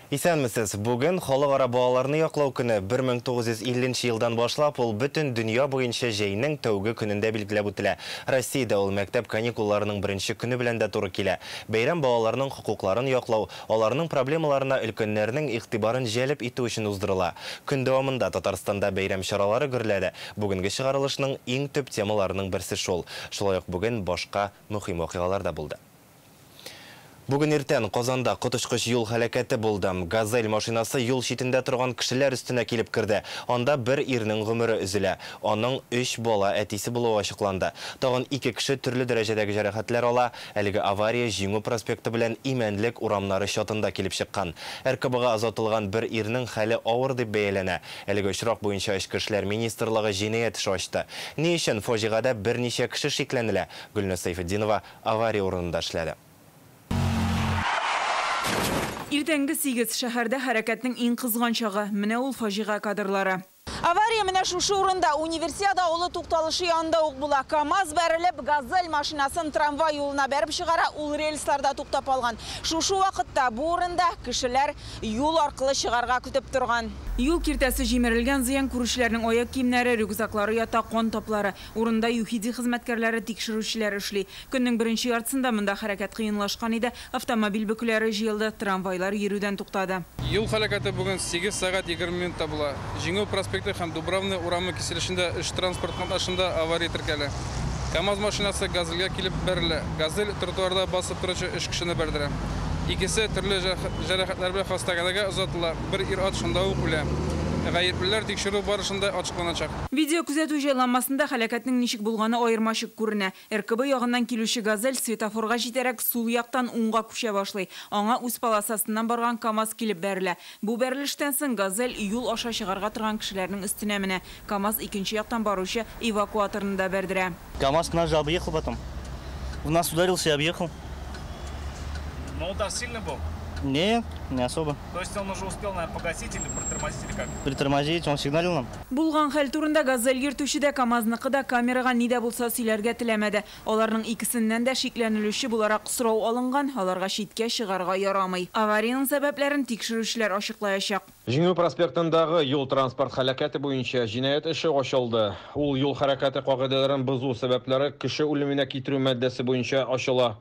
Исәнмесез! Бүген Халыкара балаларны яклау көне. 1950 елдан башлап ул бөтен дөнья буенча җәйнең тәүге көнендә билгеләп үтелә. Россиядә ул мәктәп каникулларының беренче көне белән дә туры килә. Бәйрәм балаларның хокукларын яклау, аларның проблемаларына өлкәннәрнең игътибарын җәлеп итү өчен уздырыла. Көн дәвамында Татарстанда бәйрәм чаралары гөрләде. Бүгенге чыгарылышның иң төп темаларының берсе шул. Шулай ук бүген башка мөһим вакыйгалар да булды. Бүген иртән Казанда коточкыч юл һәлакәте булды. «Газель» машинасы юл читендә торган кешеләр өстенә килеп керде. Анда бер ирнең гомере өзелә. Аның өч бала әтисе булуы ачыкланды. Тагын ике кеше төрле дәрәҗәдәге җәрәхәтләр ала. Әлеге авария Җиңү проспекты белән Имәнлек урамнары чатында килеп чыккан. РКБга озатылган бер ирнең хәле авыр дип бәяләнә. Әлеге очрак буенча Эчке эшләр министрлыгы җинаять эше ачты. Ни өчен фаҗигадә берничә кеше шикләнелә? Гөлназ Сәйфетдинова авария урынында эшләде. Иртәнге 8, шәһәрдә хәрәкәтнең иң кызган чагы. Менә ул фаҗига кадрлары. Авария менә шушы урында, Универсиада авылы тукталышы янында ук була. КАМАЗ бәрелеп, «Газель» машинасын трамвай юлына бәреп чыгара, ул рельсларда туктап алган. Шушы вакытта бу урында кешеләр юл аркылы чыгарга көтеп торган. Юл киртәсе җимерелгән, зыян күрүчеләрнең аяк киемнәре, рюкзаклары ята, кан таплары. Урында ЮХИДИ хезмәткәрләре, тикшерүчеләр эшли. Көннең беренче яртысында монда хәрәкәт кыенлашкан иде, автомобиль бөкеләре җыелды, трамвайлар йөрүдән туктады. Юл һәлакәте бүген 8 сәгать 20 минутта була. Җиңү проспекты һәм Дубравный урамы киселешендә өч транспорт катнашында авария теркәлә. КАМАЗ машинасы «Газельгә» килеп бәрелә. «Газель» тротуарда басып торучы өч кешене бәрдерә. Икесе төрле җәрәхәтләр белән хастаханәгә озатыла, бер ир-ат шунда ук үлә. Гаеплеләр тикшерү барышында ачыкланачак. Видеокүзәтү җайланмасында һәлакәтнең ничек булганы аермачык күренә. РКБ ягыннан килүче «Газель» светофорга җитәрәк сул яктан уңга күчә башлый. Аңа үз полосасыннан барган КАМАЗ килеп бәрелә. Бу бәрелештән соң «Газель» юл аша чыгарга торган кешеләрнең өстенә менә. КАМАЗ икенче яктан баручы эвакуаторны да бәрдерә. КАМАЗ нас же объехал потом. В нас ударился и объехал. Но удар сильный был? Нет, не особо. То есть он уже успел, наверное, погасить или притормозить, или как? Притормозить, он сигналил нам. Булган хәл турында «Газель» йөртүче дә, КАМАЗныкы да камерага ни дә булса сөйләргә теләмәде. Аларның икесеннән дә шикләнелүче буларак сорау алынган, аларга читкә чыгарга ярамый. Авариянең сәбәпләрен тикшерүчеләр ачыклаячак. Җиңү проспектындагы юл-транспорт һәлакәте буенча җинаять эше ачылды. Ул юл хәрәкәте кагыйдәләрен бозу сәбәпләре кеше үлеменә китерү маддәсе буенча ачыла.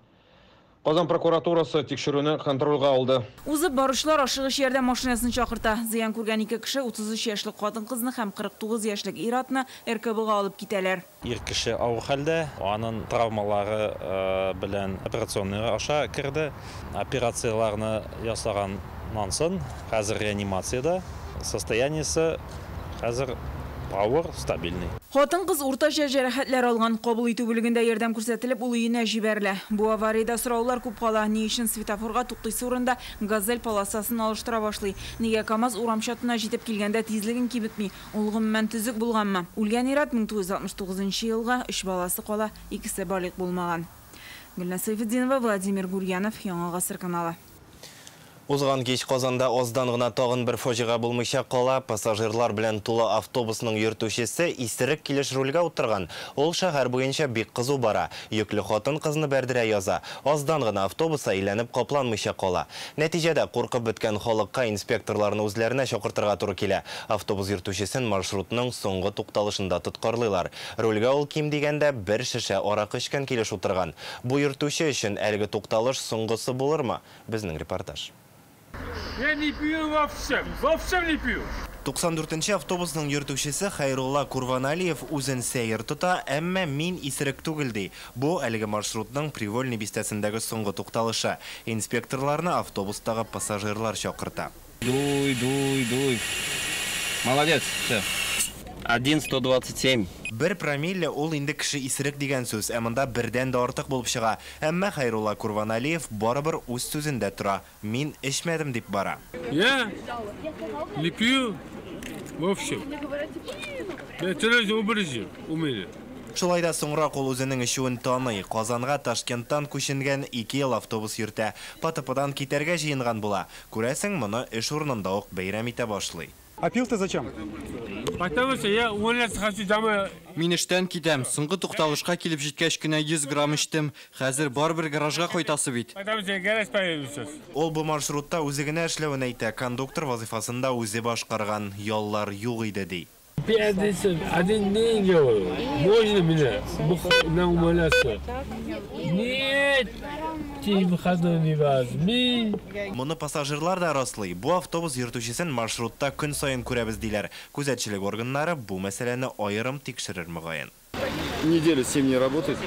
Казан прокуратурасы тикшерүне контрольгә алды. Узып баручылар ашыгыч ярдәм машинасын чакырта. Зыян күргән ике кеше, 33 яшьлек хатын-кызны һәм 49 яшьлек ир-атны РКБга алып китәләр. Ир кеше авыр хәлдә, аның травмалары белән операционный аша керде. Операцияләрне ясаганнан соң хәзер реанимациядә, состояниесе хәзер авыр, стабильный. Хатын-кыз уртача җәрәхәтләр алган. Кабул итү бүлегендә ярдәм күрсәтелеп, ул өенә җибәрелә. Бу авариядә сораулар күп кала. Ни өчен светофорга туктыйсы урында «Газель» полосасын алыштыра башлый? Нигә КАМАЗ урам чатына җитеп килгәндә тизлеген киметми? Ул гомумән төзек булганмы? Үлгән ир-ат 1969 елгы, өч баласы кала, икесе балигъ булмаган. Гөлназ Сәйфетдинова, Владимир Гурьянов, Яңа Гасыр каналы. Узган кич Казанда аздан гына тагын бер фаҗига булмыйча кала. Пассажирлар белән тулы автобусның йөртүчесе исерек килеш рульгә утырган. Ул шәһәр буенча бик кызу бара. Йөкле хатын-кызны бәрдерә яза. Аздан гына автобус әйләнеп капланмыйча кала. Нәтиҗәдә куркып беткән халыкка инспекторларны үзләренә чакыртырга туры килә. Автобус йөртүчесен маршрутның соңгы тукталышында тоткарлыйлар. Рульгә ул ким дигәндә бер шешә аракы эчкән килеш утырган. Бу йөртүче өчен әлеге тукталыш соңгысы булырмы? Безнең репортаж. Я не пью вовсе, вовсе не пью. 94-нче автобусның йөртүчесе Хайрулла Курваналиев үзен сәер тота, әмма мин исерек түгел ди. Бу әлеге маршрутның Привольный бистәсендәге соңгы тукталышы. Инспекторларны автобустагы пассажирлар чакырта. Дуй, дуй, дуй. Молодец, все. 1,127. Бер промилле ул инде кеше исерек дигән сүз, ә монда бердән дә артык булып чыга. Әмма Хайрулла Курваналиев барыбер үз сүзендә тора. Мин эчмәдем дип бара. Я не пью вовсе. Я трезвый образ у меня. Шулай да соңрак ул үзенең эчүен таный. Казанга Ташкенттан күченгән, 2 ел автобус йөртә. ПТПдан китәргә җыенган була. Күрәсең, моны эш урынында ук бәйрәм итә башлый. А пил ты зачем? Потому что я увольняться хочу домой. Мин эштән китәм. Соңгы тукталышка килеп җиткәч кенә 100 грамм эчтем. Хәзер барыбер гаражга кайтасы бит. Потому что гараж поеду сейчас. Ул бу маршрутта үзе генә эшләвен әйтә. Кондуктор вазифасын да үзе башкарган. Яллар юк иде ди. Пятница, один день говорю. Можно меня на увольняться? Нет, ты выходной не возьми. Моны пассажирлар да раслый. Бу автобус йөртүчесен маршрутта көн саен күрәбез диләр. Күзәтчелек органнары бу мәсьәләне аерым тикшерер мөгаен. Неделю 7 не работает.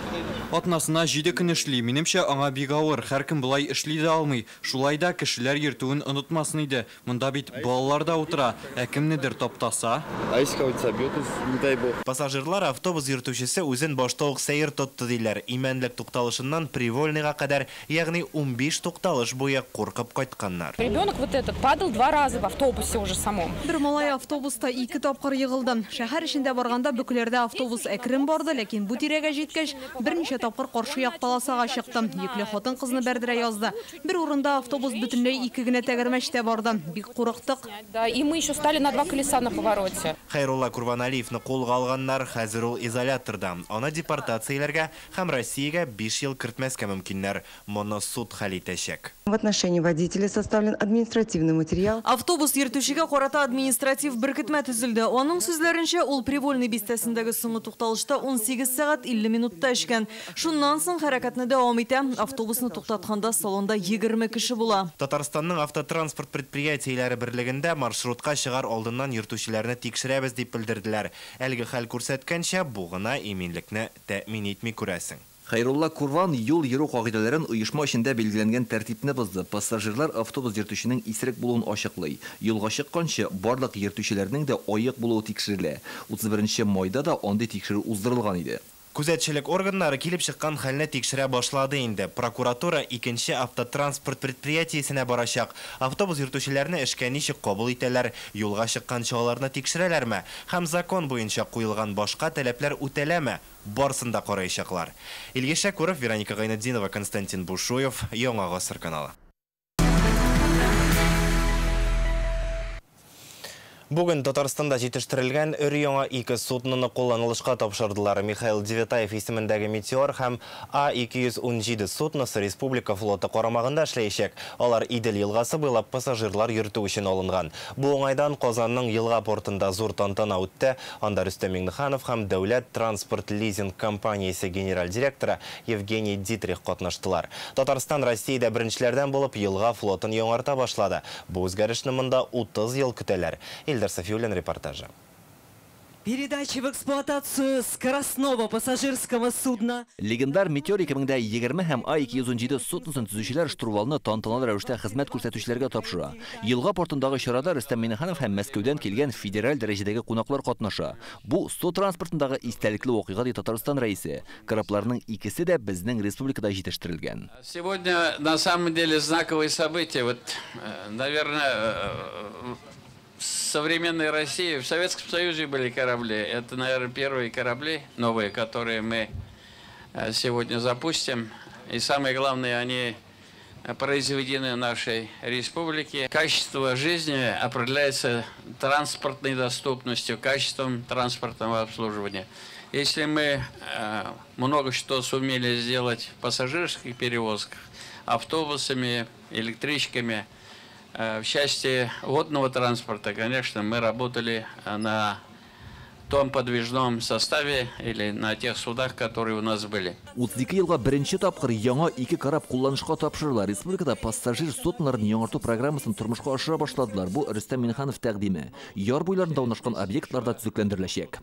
Атнасына 7 көн эшли. Минемчә, аңа бик авыр. Һәркем болай эшли дә алмый. Шулай да кешеләр йөртүен онытмасын иде. Монда бит балалар да утыра. Ә кемнедер таптаса? А если кого-то собьет, не дай бог. Пассажирлар автобус йөртүчесе үзен башта ук сәер тотты диләр. Имәнлек тукталышыннан Привольныйга кадәр, ягъни 15 тукталыш буе куркып кайтканнар. Ребенок вот этот падал 2 раза в автобусе уже самом. Бер малай автобуста 2 тапкыр егылды. Шәһәр эчендә барганда бөкеләрдә автобус әкрен барды, ләкин бу тирәгә җиткәч, берничә тапкыр каршы як полосага чыкты. Йөкле хатын кызны бәрдерә язды. Бер урында автобус бөтенләй 2 генә тәгәрмәчтә барды. Бик курыктык. Да, и мы еще стали на 2 колеса на повороте. Хәйрулла Курбаналиевны кулга алганнар, хәзер ул изоляторда. Аны депортацияләргә һәм Россиягә 5 ел кертмәскә мөмкиннәр. Моны суд хәл итәчәк. В отношении водителя составлен административный материал. Автобус йөртүчегә карата административ беркетмә төзелде. Аның сүзләренчә, ул Привольный бистәсендәге соңгы тукталышта 18 сәгать 50 минутта эчкән. Шуннан соң хәрәкәтне дәвам итә. Автобусны туктатканда салонда 20 кеше була. Татарстанның автотранспорт предприятиеләре берлегендә маршрутка чыгар алдыннан йөртүчеләрне тикшерәбез дип белдерделәр. Әлеге хәл күрсәткәнчә, бу гына иминлекне тәэмин итми күрәсең. Хәйрулла Курбан юл йөрү кагыйдәләрен оешма эчендә билгеләнгән тәртипне бозды. Пассажирлар автобус йөртүченең исерек булуын ачыклый. Юлга чыкканчы барлык йөртүчеләрнең дә аек булуы тикшерелә. 31 майда да андый тикшерү уздырылган иде. Күзәтчелек органнары килеп чыккан хәлне тикшерә башлады инде. Прокуратура икенче автотранспорт предприятиесенә барачак. Автобус йөртүчеләрне эшкә ничек кабул итәләр, юлга чыкканчы аларны тикшерәләрме һәм закон буенча куелган башка таләпләр үтәләме? Барсын да караячаклар. Илгиз Шәкүров, Вероника Гайнетдинова, Константин Бушуев, Яңа Гасыр каналы. Бүген Татарстанда җитештерелгән өр-яңа 2 судноны кулланылышка тапшырдылар. Михаил Девятаев исемендәге Метеор һәм А217 судносы республика флоты карамагында эшләячәк. Алар Идел елгасы буйлап пассажирлар йөртү өчен алынган. Бу уңайдан Казанның елга портында зур тантана үтте. Анда Рөстәм Миңнеханов һәм Дәүләт транспорт лизинг компаниясе генераль директоры Евгений Дитрих катнаштылар. Татарстан Россиядә беренчеләрдән булып елга флотын яңарта башлады. Бу үзгәрешне монда 30 ел көтәләр. Илдар Сафиуллин репортажы. Передача в эксплуатацию скоростного пассажирского судна. Легендар Метеор 2020 һәм А217 судносын төзүчеләр штурвалны тантаналы рәвештә хезмәт күрсәтүчеләргә тапшыра. Елга портындагы чарада Рөстәм Миңнеханов һәм Мәскәүдән килгән федераль дәрәҗәдәге кунаклар катнаша. Бу су транспортындагы истәлекле вакыйга, ди Татарстан рәисе. Корабларның икесе дә безнең республикада җитештерелгән. Сегодня на самом деле знаковое событие. Вот, наверное, в современной России, в Советском Союзе были корабли. Это, наверное, первые корабли новые, которые мы сегодня запустим. И самое главное, они произведены в нашей республике. Качество жизни определяется транспортной доступностью, качеством транспортного обслуживания. Если мы много что сумели сделать в пассажирских перевозках, автобусами, электричками, в части водного транспорта, конечно, мы работали на том подвижном составе или на тех судах, которые у нас были. 32 елга беренче тапкыр яңа 2 кораб кулланышка тапшырыла. Республикада пассажир судноларын яңарту программасын тормышка ашыра башладылар. Бу Рөстәм Миңнеханов тәкъдиме. Яр буйларында урнашкан объектларда төзекләндереләчәк.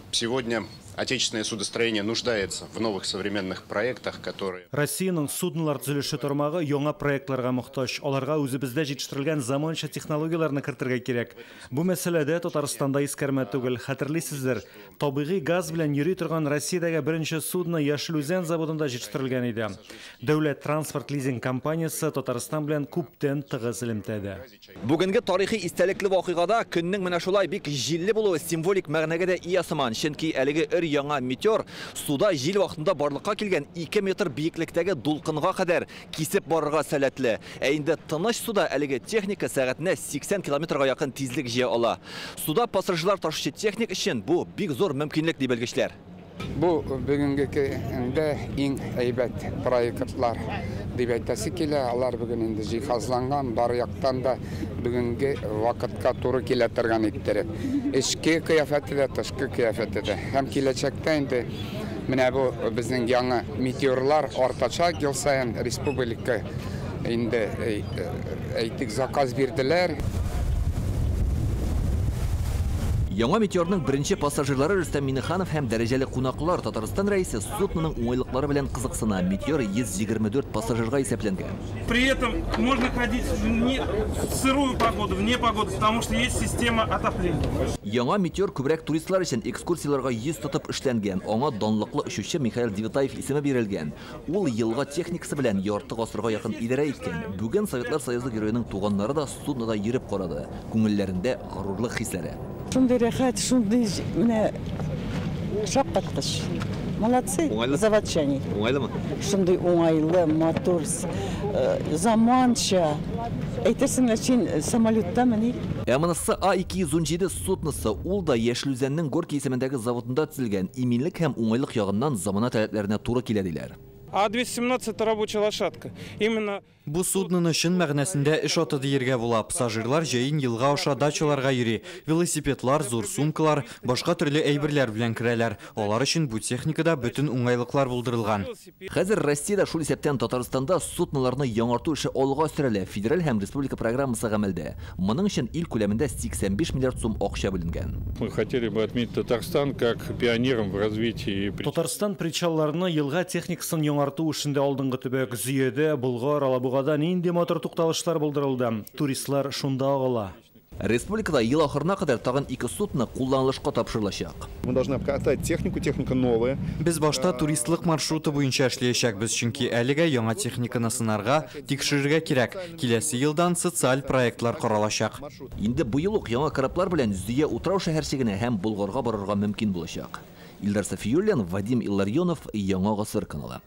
Сегодня отечественное судостроение нуждается в новых современных проектах, которые... Россиянең суднолар төзелеше тармагы яңа проектларга мохтаҗ. Аларга үзебездә җитештерелгән заманча технологияләрне кертергә кирәк. Бу мәсьәләдә Татарстанда искәрмә түгел. Хәтерлисездер, табигый газ белән йөри торган Россиядәге беренче судно Яшел Үзән заводында җитештерелгән иде. Дәүләт транспорт лизинг компаниясе Татарстан белән күптән тыгыз элемтәдә. Бүгенге тарихи истәлекле вакыйгада көннең менә шулай бик җилле булуы символик мәгънәгә дә ия сыман. Чөнки әлеге өр-яңа Метеор суда җил вакытында барлыкка килгән 2 метр биеклектәге дулкынга кадәр кисеп барырга сәләтле. Ә инде тыныч суда әлеге техника сәгатенә 80 километрга якын тизлек җыя ала. Суда пассажирлар ташучы техник өчен бу бик зур мөмкинлек, ди белгечләр. Бу бүгенге көндә иң әйбәт проектлар дип әйтәсе килә. Алар бүген инде җиһазланган, бар яктан да бүгенге вакытка туры килә торган иттереп. Эчке кыяфәте дә, тышкы кыяфәте дә. Һәм киләчәктә инде менә бу безнең яңа метеорлар артачак ел саен. Республика инде әйтик заказ бирделәр. Яңа Метеорның беренче пассажирлары Рөстәм Миңнеханов һәм дәрәҗәле кунаклар. Татарстан рәисе судноның уңайлыклары белән кызыксына. Метеор 124 пассажирга исәпләнгән. При этом можно ходить в сырую погоду, в непогоду, потому что есть система отопления. Яңа Метеор күбрәк туристлар өчен экскурсияләргә йөз тотып эшләнгән. Аңа данлыклы очучы Михаил Девятаев исеме бирелгән. Ул елга техникасы белән ярты гасырга якын идарә иткән. Бүген Советлар Союзы героеның туганнары да суднода йөреп карады. Күңелләрендә горурлык хисләре. Шундый рәхәт, шундый менә шаккаткыч. Молодцы, заводчане. Уңайлымы? Шундый уңайлы, матур, заманча. Әйтерсең лә син самолетта мени? Ә монысы А217 судносы. Ул да Яшел Үзәннең Горький исемендәге заводында төзелгән. Иминлек һәм уңайлык ягыннан замана таләпләренә туры килә диләр. А217 это рабочая лошадка. Именно Бу судноны чын мәгънәсендә эш аты диергә була. Пассажирлар җәен елга аша дачаларга йөри. Велосипедлар, зур сумкалар, башка төрле әйберләр белән керәләр. Алар өчен бу техникада бөтен уңайлыклар булдырылган. Хәзер Россиядә, шул исәптән Татарстанда судноларны яңарту эше алга сөрелә. Федераль һәм республика программасы гамәлдә. Моның өчен ил күләмендә 85 миллиард сум акча бүленгән. Мы хотели бы отметить Татарстан как пионером в развитии. Татарстан причалларны елга техникасын яңарту эшендә алдынгы төбәк. Зөядә, Болгар, Алабугада нинди мотор тукталышлар булдырылды. Туристлар шунда агыла. Республикада ел ахырына кадәр тагын 2 судно кулланылышка тапшырылачак. Мы должны обкатать технику, техника новая. Без башта туристлык маршруты буенча эшләячәкбез, чөнки әлегә яңа техниканы сынарга, тикшерергә кирәк. Киләсе елдан социаль проектлар каралачак. Инде быел ук яңа кораблар белән Зөя утрау шәһәрчегенә һәм Болгарга барырга мөмкин булачак. Илдар Сафиуллин, Вадим Илларионов, Яңа Гасыр каналы.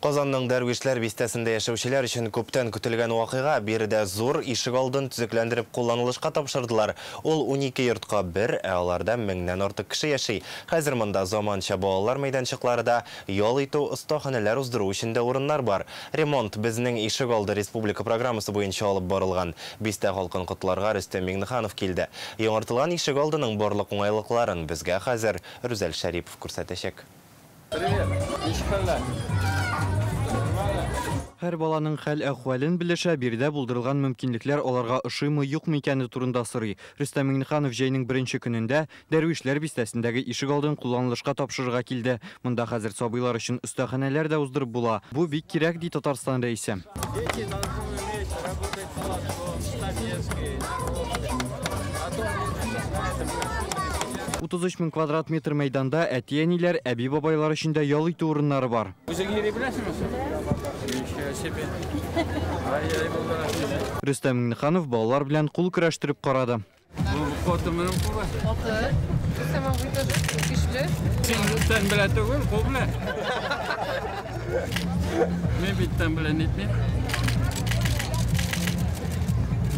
Казанның Дәрвишләр бистәсендә яшәүчеләр өчен күптән көтелгән вакыйга. Биредә зур ишегалдын төзекләндереп кулланылышка тапшырдылар. Ул 12 йортка бер, ә аларда 1000-нән артык кеше яши. Хәзер монда заманча балалар мәйданчыклары да, ял итү, остаханәләр уздыру өчен дә урыннар бар. Ремонт безнең ишегалды республика программасы буенча алып барылган. Бистә халкын котларга Рөстәм Миңнеханов килде. Яңартылган ишегалдының барлык уңайлыкларын безгә хәзер Рүзәл Шәрипов күрсәтәчәк. Привет, ничек хәлләр? Һәр баланың хәл-әхвәлен белешә, биредә булдырылган мөмкинлекләр аларга ошыймы, юкмы икәне турында сорый. Рөстәм Миңнеханов җәйнең беренче көнендә Дәрвишләр бистәсендәге ишегалдын кулланылышка тапшырырга килде. Монда хәзер сабыйлар өчен остаханәләр дә уздырып була. Бу бик кирәк, ди Татарстан рәисе. 33 мең квадрат метр мәйданда әти-әниләр, әби-бабайлар өчен дә ял итү урыннары бар. Үзең йөри беләсеңме? Ничего себе. Ай-яй булдыра. Рөстәм Миңнеханов балалар белән кул көрәштереп карады. Бу катымның кулы. Аты. Рөстәм абый тоже көчле. Син тән белән түгел, кул белән. Мин бит тән белән итмим.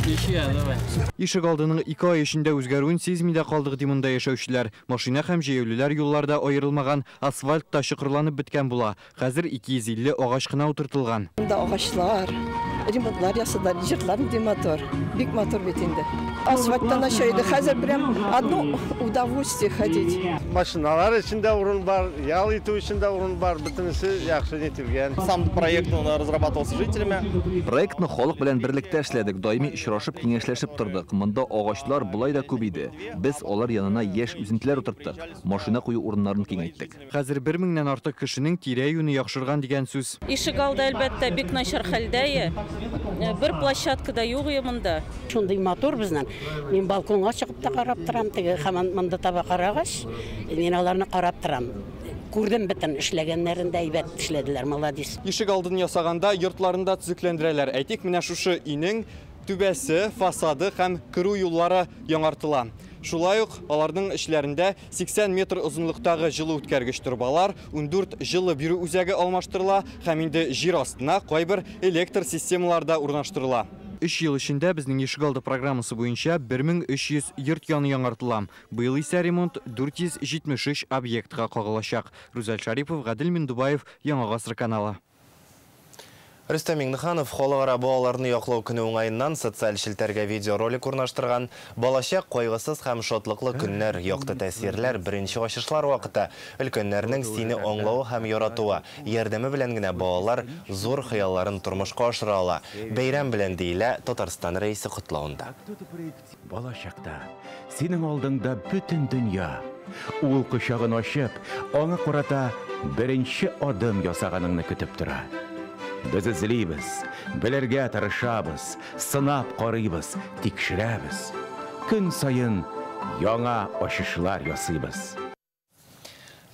Ишек алдының 2 ай эчендә үзгәрүен сизми дә калдык, ди монда яшәүчеләр. Машина һәм җәяүлеләр юлларда аерылмаган, асфальт та чокырланып беткән була. Хәзер 250 агач кына утыртылган. Монда агачлар, ремонтлар ясадылар, җырлар инде матур, бик матур бит инде. Асфальттан ашайды. Хәзер прям одно удовольствие ходить. Машиналар өчен дә урын бар, ял итү өчен дә урын бар, бөтенесе яхшы нителгән. Сам проект он разрабатывался жителями. Проектны халык белән берлектә эшләдек, даими очрашып, киңәшләшеп тордык. Монда агачлар болай да күп иде. Без алар янына яшь үсентеләр утырттык, машина кую урыннарын киңәйттек. Хәзер 1000-нән артык кешенең тирә-юне яхшырган дигән сүз. Ишегалды әлбәттә бик начар хәлдә. Бер площадка да юк монда. Шундый матур безнең. Мин балконга чыгып та карап торам, теге һаман монда таба карагач, мин аларны карап торам. Күрдем бөтен эшләгәннәрен дә, әйбәт эшләделәр, молодец. Ишек алдын ясаганда йортларын да төзекләндерәләр. Әйтик, менә шушы өйнең түбәсе, фасады һәм керү юллары яңартыла. Шулай ук аларның эчләрендә 80 метр озынлыктагы җылы үткәргеч торбалар, 14 җылы бирү үзәге алмаштырыла һәм инде җир астына кайбер электр системалары да урнаштырыла. 3 ел эчендә безнең ишегалды программасы буенча 1300 йорт яны яңартыла. Быел исә ремонт 473 объектка кагылачак. Рүзәл Шарипов, Гадел Миндубаев, Яңа Гасыр каналы. Рөстәм Миңнеханов халыкара балаларны яклау көне уңаеннан социаль челтәргә видеоролик урнаштырган. Балачак кайгысыз һәм шатлыклы көннәр, якты тәэсирләр, беренче ачышлар вакыты. Өлкәннәрнең сине аңлавы һәм яратуы, ярдәме белән генә балалар зур хыялларын тормышка ашыра ала. Бәйрәм белән, диелә Татарстан Рәисе котлавында. Балачакта синең алдыңда бөтен дөнья. Ул кочагын ачып, аңа карата беренче адым ясаганыңны көтеп тора. Без эзлибез, белергә тырышабыз, сынап карыйбыз, тикшерәбез. Көн саен яңа ачышлар ясыйбыз.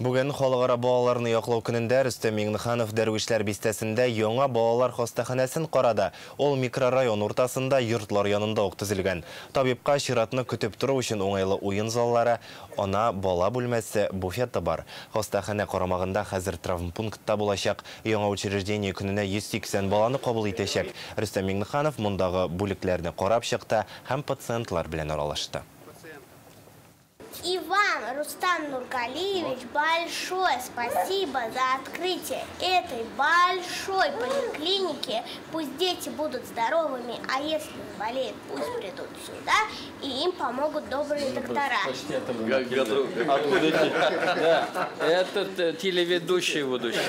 Бүген халыкара балаларны яклау көнендә Рөстәм Миңнеханов Дәрвишләр бистәсендә яңа балалар хастаханәсен карады. Ул микрорайон уртасында йортлар янында ук төзелгән. Табибка чиратны көтеп тору өчен уңайлы уен заллары, ана бала бүлмәсе, буфеты бар. Хастаханә карамагында хәзер травмпунктта булачак. Яңа учреждение көненә 180 баланы кабул итәчәк. Рөстәм Миңнеханов мондагы бүлекләрне карап чыкты һәм пациентлар белән аралашты. И вам, Рустам Нургалиевич, большое спасибо за открытие этой большой поликлиники. Пусть дети будут здоровыми, а если заболеют, пусть придут сюда, и им помогут добрые доктора. Да, этот телеведущий будущий.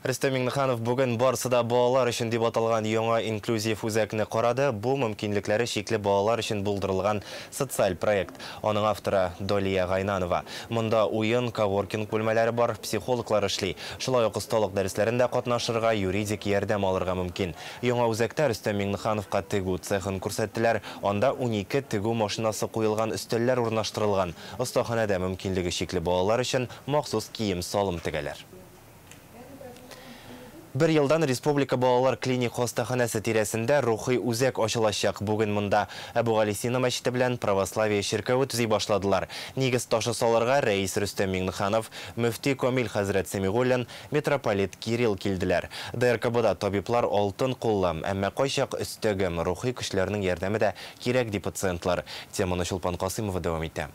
Рөстәм Миңнеханов бүген барсы да балалар өчен дип аталган яңа инклюзив үзәкне карады. Бу мөмкинлекләре чикле балалар өчен булдырылган социаль проект. Аның авторы Долия Гайнанова. Монда уен, коворкинг бүлмәләре бар, психологлар эшли. Шулай ук осталык дәресләрендә катнашырга, юридик ярдәм алырга мөмкин. Яңа үзәктә Рөстәм Миңнехановка тегү цехын күрсәттеләр. Анда 12 тегү машинасы куелган өстәлләр урнаштырылган. Остаханәдә мөмкинлеге чикле балалар өчен махсус кием-салым тегәләр. Бер елдан Республика балалар клиник хастаханәсе тирәсендә рухи үзәк ачылачак. Бүген монда Әбүгалисина мәчете белән православие чиркәве төзи башладылар. Нигез ташы салырга рәис Рөстәм Миңнеханов, мөфти Камил хәзрәт Сәмигуллин, митрополит Кирилл килделәр. ДРКБда табиблар алтын куллы, әмма кайчак өстәге рухи көчләрнең ярдәме дә кирәк ди пациентлар. Теманы Чулпан Касымова дәвам итә.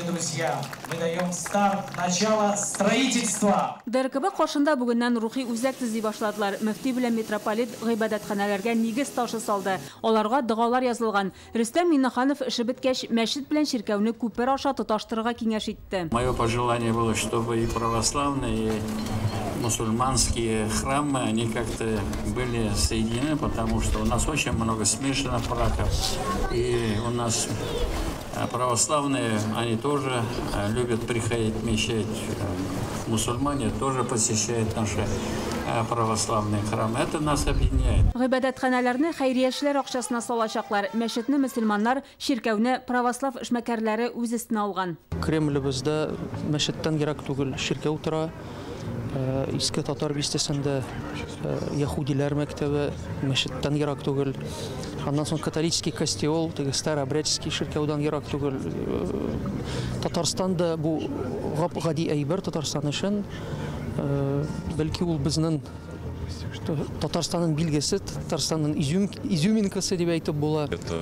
Друзья, мы даем старт начала строительства. ДРКБ каршында бүгеннән рухи үзәк төзи башладылар. Мөфти белән митрополит гыйбадәтханәләргә нигез ташы салды. Аларга догалар язылган. Рөстәм Миңнеханов эше беткәч, мәчет белән чиркәүне күпер аша тоташтырырга киңәш итте. Мое пожелание было, чтобы и православные, и мусульманские храмы, они как-то были соединены, потому что у нас очень много смешанных браков, и у нас православные, они тоже любят приходить в мечеть, мусульмане тоже посещают наши православные храмы. Это нас объединяет. Гыйбадәтханәләрне хәйриячеләр акчасына салачаклар. Мәчетне мөселманнар, чиркәүне православ эшмәкәрләре үз өстенә алган. Кремлебездә мәчеттән ерак түгел чиркәү тора. Иске татар бистәсендә яһүдиләр мәктәбе мәчеттән ерак түгел. Аннан соң католический костел, теге старообрядческий чиркәүдән ерак түгел. Татарстанда бу гап-гади әйбер Татарстан өчен. Бәлки ул безнең Татарстанның билгесе, Татарстанның изюминкасы дип әйтеп була. Это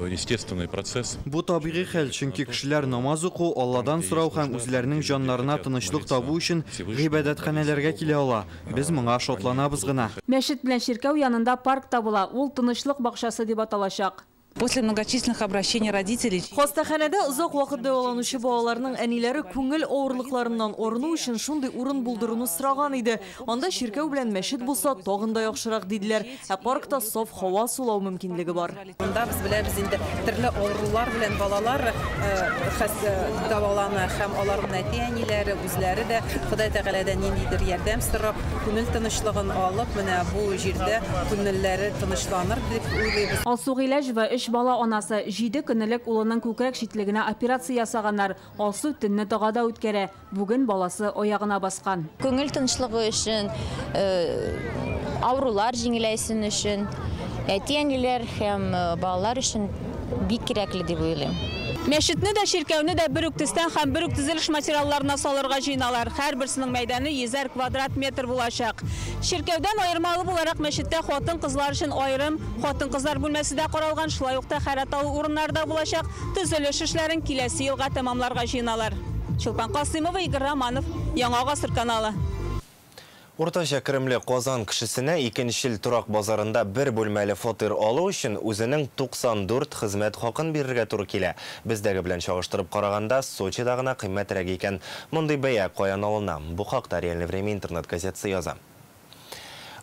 естественный процесс. Бу табигый хәл, чөнки кешеләр намаз уку, Алладан сорау һәм үзләренең җаннарына тынычлык табу өчен гыйбадәтханәләргә килә ала. Без моңа шатланабыз гына. Мәчет белән чиркәү янында парк та була. Ул тынычлык бакчасы дип аталачак. После многочисленных обращений родителей. Хастаханәдә озак вакыт дәваланучы балаларның әниләре күңел авырлыкларыннан арыну өчен шундый урын булдыруны сораган иде. Анда чиркәү белән мәчет булса, тагын да яхшырак диделәр. Ә паркта саф һава сулау мөмкинлеге бар. Монда без беләбез инде төрле авырулар белән балалар дәвалана һәм аларның әти-әниләре үзләре дә Ходай Тәгаләдән ниндидер ярдәм сорап, күңел тынычлыгын алып, менә бу җирдә күңелләре тынычланыр дип уйлыйбыз. Алсу Гыйләҗева өч бала анасы, 7 көн элек улының күкрәк читлегенә операция ясаганнар. Алсу төнне догада үткәрә. Бүген баласы аягына баскан. Күңел тынычлыгы өчен, Авырулар җиңеләйсен өчен, әти-әниләр һәм балалар өчен бик кирәкле дип уйлыйм. Мәчетне дә, чиркәүне дә бер үк төстән һәм бер үк төзелеш материалларына салырга җыеналар. Һәрберсенең мәйданы 100 квадрат метр булачак. Чиркәүдән аермалы буларак мәчеттә хатын-кызлар өчен аерым хатын-кызлар бүлмәсе дә каралган, шулай ук тәһарәт алу урыннары да булачак. Төзелеш эшләрен киләсе елга тәмамларга җыеналар. Чулпан Касыймова, Игорь Романов, Яңа Гасыр каналы. Уртача керемле Казан кешесенә икенчел торак базарында бер бүлмәле фатир алу өчен үзенең 94 хезмәт хакын бирергә туры килә. Бездәге белән чагыштырып караганда, Сочида гына кыйммәтрәк икән. Мондый бәя каян алына? Бу хакта «Реальное время» интернет-газетасы яза.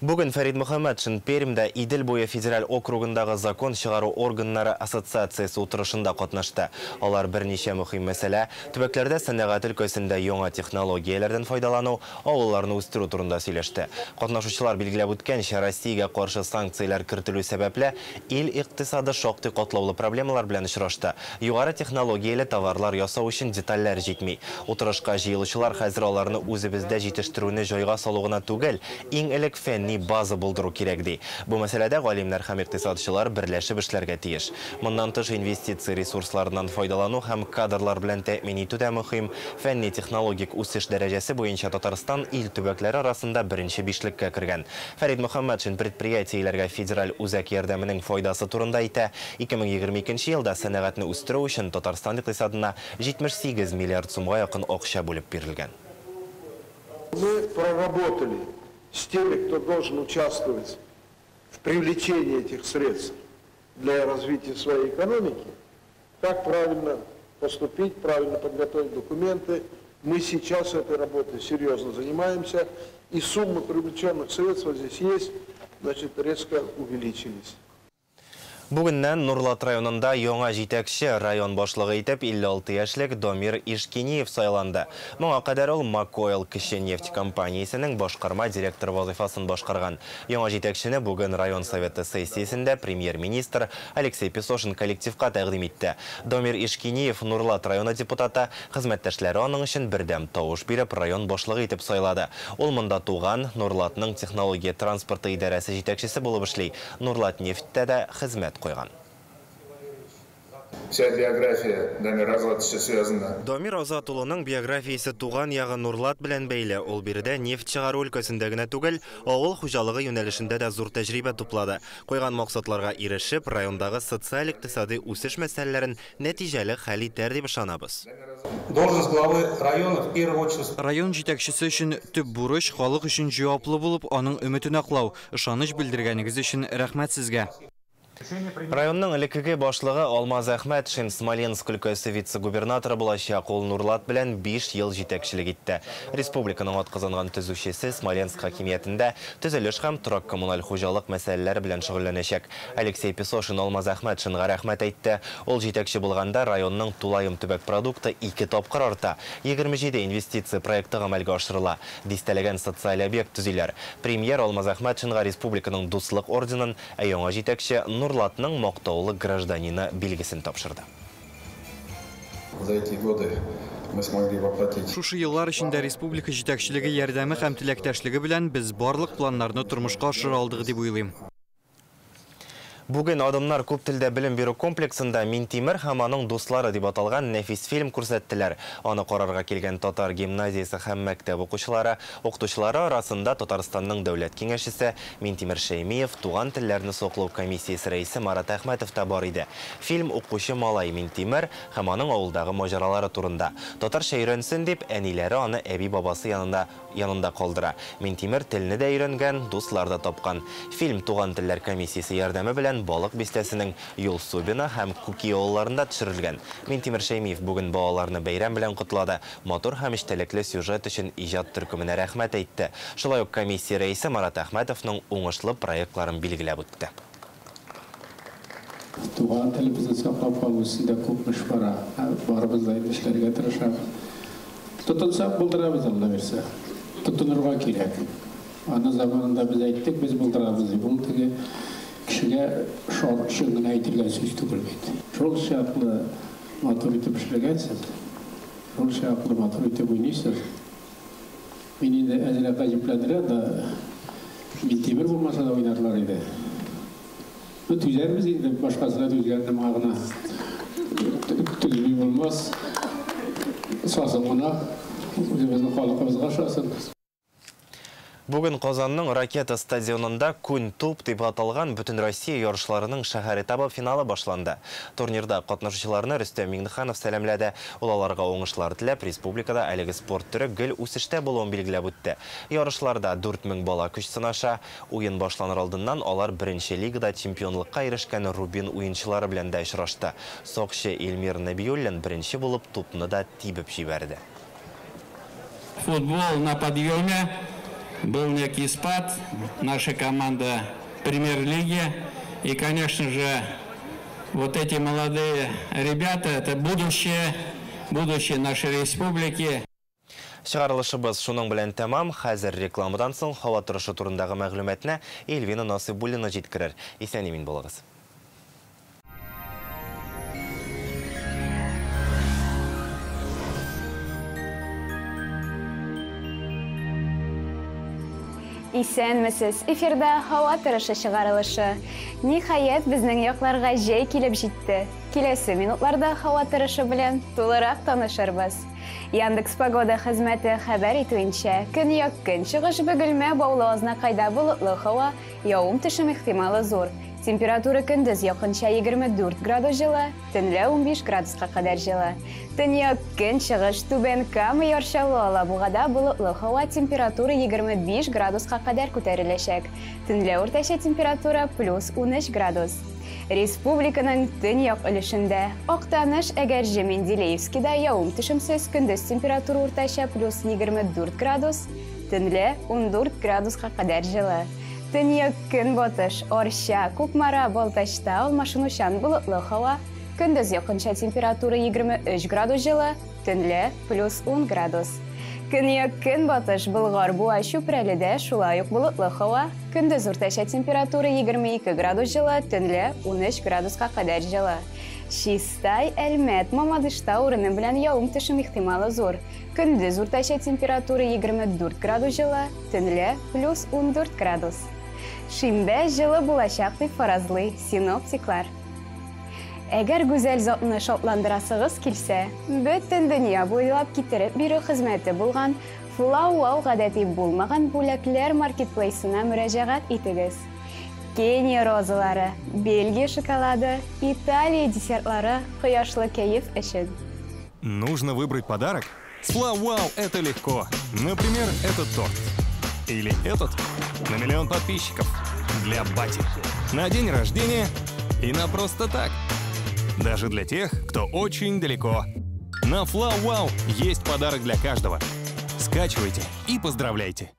Бүген Фәрид Мөхәммәтшин Пермьдә Идел буе федераль округындагы закон чыгару органнары ассоциациясе утырышында катнашты. Алар берничә мөһим мәсьәлә, төбәкләрдә сәнәгать өлкәсендә яңа технологияләрдән файдалану, авылларны үстерү турында сөйләште. Катнашучылар билгеләп үткәнчә, Россиягә каршы санкцияләр кертелү сәбәпле, ил икътисады шактый катлаулы проблемалар белән очрашты. Югары технологияле товарлар ясау өчен детальләр җитми. Утырышка җыелучылар хәзер аларны үзебездә җитештерүне җайга салу гына түгел, иң элек фәнни база булдыру кирәк ди. Бу мәсьәләдә галимнәр һәм икътисадчылар берләшеп эшләргә тиеш. Моннан тыш инвестиция ресурсларыннан файдалану һәм кадрлар белән тәэмин итү дә мөһим. Фәнни технологик үсеш дәрәҗәсе буенча Татарстан ил төбәкләре арасында беренче бишлеккә кергән. Фәрид Мөхәммәтшин предприятиеләргә федераль үзәк ярдәменең файдасы турында әйтә. 2022 елда сәнәгатьне үстерү өчен Татарстан икътисадына 78 миллиард сумга якын акча бүлеп бирелгән. Мы проработали с теми, кто должен участвовать в привлечении этих средств для развития своей экономики, как правильно поступить, правильно подготовить документы. Мы сейчас этой работой серьезно занимаемся, и суммы привлеченных средств вот здесь есть, значит, резко увеличились. Бүгеннән Нурлат районында яңа җитәкче район башлыгы итеп 56 яшьлек Дамир Ишкиниев сайланды. Моңа кадәр ул Макойл кече нефть компаниясенең башкарма директоры вазифасын башкарган. Яңа җитәкчене бүген район советы сессиясендә премьер-министр Алексей Песошин коллективка тәкъдим итте. Дамир Ишкиниев Нурлат районы депутаты, хезмәттәшләре аның өчен бердәм тавыш биреп район башлыгы итеп сайлады. Ул монда туган Нурлатның технология транспорты идарәсе җитәкчесе булып эшли. Нурлат нефтьтә дә хезмәт куйган. Вся биография Дамира Азатовича связана. Дамир Азат улының биографиясе туган ягы Нурлат белән бәйле. Ул биредә нефть чыгару өлкәсендә генә түгел, авыл хуҗалыгы юнәлешендә дә зур тәҗрибә туплады. Куйган максатларга ирешеп, райондагы социаль-икътисади үсеш мәсьәләләрен нәтиҗәле хәл итәр дип ышанабыз. Должность главы района в первую очередь. Район җитәкчесе өчен төп бурыч халык өчен җаваплы булып, аның өметен аклау. Ышаныч белдергәнегез өчен рәхмәт сезгә. Районның элеккеге башлыгы Алмаз Әхмәтшин Смоленск өлкәсе вице-губернаторы булачак. Ул Нурлат белән 5 ел җитәкчелек итте. Республиканың атказанган төзүчесе Смоленск хакимиятендә төзелеш һәм торак-коммуналь хуҗалык мәсьәләләре белән шөгыльләнәчәк. Алексей Песошин Алмаз Әхмәтшинга рәхмәт әйтте. Ул җитәкче булганда районның тулаем төбәк продукты 2 тапкыр арта. 27 инвестиция проекты гамәлгә ашырыла. Дистәләгән социаль объект төзиләр. Премьер Алмаз Әхмәтшинга республиканың Дуслык орденын, ә яңа җитәкче Нурлатның мактаулы гражданины билгесен тапшырды. За эти годы мы смогли воплотить. Шушы еллар эчендә республика җитәкчелеге ярдәме һәм теләктәшлеге белән без барлык планнарны тормышка ашыра алдык дип уйлыйм. Бүген Адымнар күп телдә белем бирү комплексында Минтимер һәм аның дуслары дип аталган нәфис фильм күрсәттеләр. Аны карарга килгән татар гимназиясе һәм мәктәп укучылары, укытучылары арасында Татарстанның дәүләт киңәшчесе Минтимер Шәймиев, туган телләрне саклау комиссиясе рәисе Марат Әхмәтов та бар иде. Фильм укучы малай Минтимер һәм аның авылдагы маҗаралары турында. Татарча өйрәнсен дип, әниләре аны әби-бабасы янында калдыра. Минтимер телне дә өйрәнгән, дуслар да тапкан. Фильм туган телләр комиссиясе ярдәме белән Балык бистәсенең Юлсубина һәм Күки авылларында төшерелгән. Минтимер Шәймиев бүген балаларны бәйрәм белән котлады. Матур һәм эчтәлекле сюжет өчен иҗат төркеменә рәхмәт әйтте. Шулай ук комиссия рәисе Марат Әхмәтовның уңышлы проектларын билгеләп үтте. Туган телебезне саклап калу өстендә күп эш бара. Барыбыз да эшләргә тырышабыз. Тотынсак булдырабыз, Алла бирсә. Тотынырга кирәк. Аны заманында без әйттек, без булдырабыз дип. Ул теге кешегә шар өчен генә әйтелгән сүз түгел бит. Шул чаклы матур итеп эшләгәнсез, шул чаклы матур итеп уйныйсыз. Мин инде әзрәк гаҗәпләндерә дә, Минтимер булмаса да уйнарлар иде. Ну, түзәрбез инде, башкасына түзгәнне моңа гына түзми булмас. Ошасын гына, үзебезнең халкыбызга ошасын. Бүген Казанның Ракета стадионында Күн туп дип аталган Бөтенроссия ярышларының шәһәр этабы финалы башланды. Турнирда катнашучыларны Рөстәм Миңнеханов сәламләде. Ул аларга уңышлар теләп, республикада әлеге спорт төре гел үсештә булуын билгеләп үтте. Ярышларда 4000 бала көч сынаша. Уен башланыр алдыннан алар беренче лигада чемпионлыкка ирешкән Рубин уенчылары белән дә очрашты. Сакчы Эльмир Нәбиуллин беренче булып тупны да тибеп җибәрде. Футбол на подъеме. Был некий спад. Наша команда премьер-лиги. И, конечно же, вот эти молодые ребята, это будущее, будущее нашей республики. Чыгарылышыбыз шуның белән тәмам. Хәзер рекламадан соң һава торышы турындагы мәгълүматны Эльвина Насыйбуллина җиткерер. Исән-имин булыгыз. Исәнмесез, эфирда һава торышы чыгарылышы. Ниһаять, безнең якларга җәй килеп җитте. Киләсе минутларда һава торышы белән тулырак танышырбыз. Яндекс Погода хезмәте хәбәр итүенчә, көньяк көнчыгыш Бөгелмә Баулы Азнакайда болытлы һава, явым-төшем ихтималы зур. Температура көндез якынча 24 градус җылы, төнлә 15 градуска кадәр җылы. Төньяк көнчыгыш Түбән Кама Яр Чаллы Алабугада болытлы һава, температура 25 градуска кадәр күтәреләчәк. Төнлә уртача температура плюс 13 градус. Республиканың төньяк өлешендә Актаныш, Әгерҗе, Менделеевскида явым-төшемсез, көндез температура уртача плюс 24 градус, төнлә 14 градуска кадәр җылы. Төньяк көнбатыш, Арча, Кукмара, Балтачта алмашынучан болытлы һава, көндез якынча температура 23 градус җылы, төнлә плюс 10 градус. Көньяк көнбатыш Болгар, Буа, Чүпрәледә шулай ук болытлы һава, көндез уртача температура 22 градус җылы, төнлә 13 градуска кадәр җылы. Чистай, Әлмәт, Мамадышта урыны белән явым-төшем ихтималы зур. Көндез уртача температура 24 градус җылы, төнлә плюс 14 градус. Шимбә җылы булачак дип фаразлый синоптиклар. Әгәр гүзәл затны шатландырасыгыз килсә, бөтен дөнья буйлап китереп бирү хезмәте булган Флау-Вау гадәти булмаган бүләкләр маркетплейсына мөрәҗәгать итегез. Кения розалары, Бельгия шоколады, Италия десертлары кояшлы кәеф өчен. Нужно выбрать подарок? С Флау-Вау это легко. Например, этот торт. Или этот на миллион подписчиков. Для бати. На день рождения и на просто так. Даже для тех, кто очень далеко. На Флау-Вау есть подарок для каждого. Скачивайте и поздравляйте.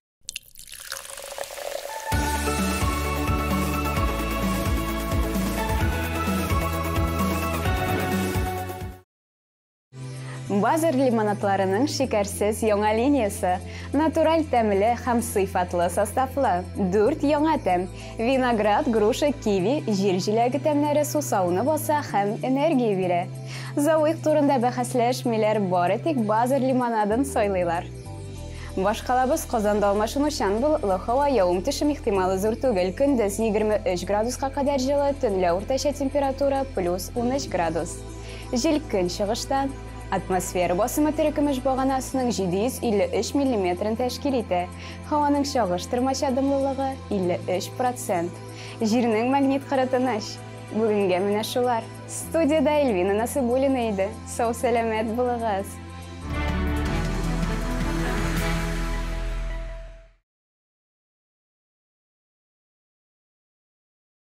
Базар лимонадларының шикәрсез яңа линиясе. Натураль тәмле һәм сыйфатлы составлы. 4 яңа тәм. Виноград, груша, киви, җир җиләге тәмнәре сусауны баса һәм энергия бирә. Зәвык турында бәхәсләшмиләр, бары тик базар лимонадын сайлыйлар. Башкалабыз Казанда алмашынучан болытлы һава, явым-төшем ихтималы зур түгел. Көндез 23 градуска кадәр җылы, төнлә уртача температура плюс 13 градус. Җил көнчыгыштан. Атмосфера басымы терекөмеш баганасының 753 миллиметрын тәшкил итә. Һаваның чагыштырмача дымлылыгы 53%. Җирнең магнит кыры тыныч. Бүгенгә менә шулар. Студиядә Эльвина Насыйбуллина иде. Сау-сәламәт булыгыз.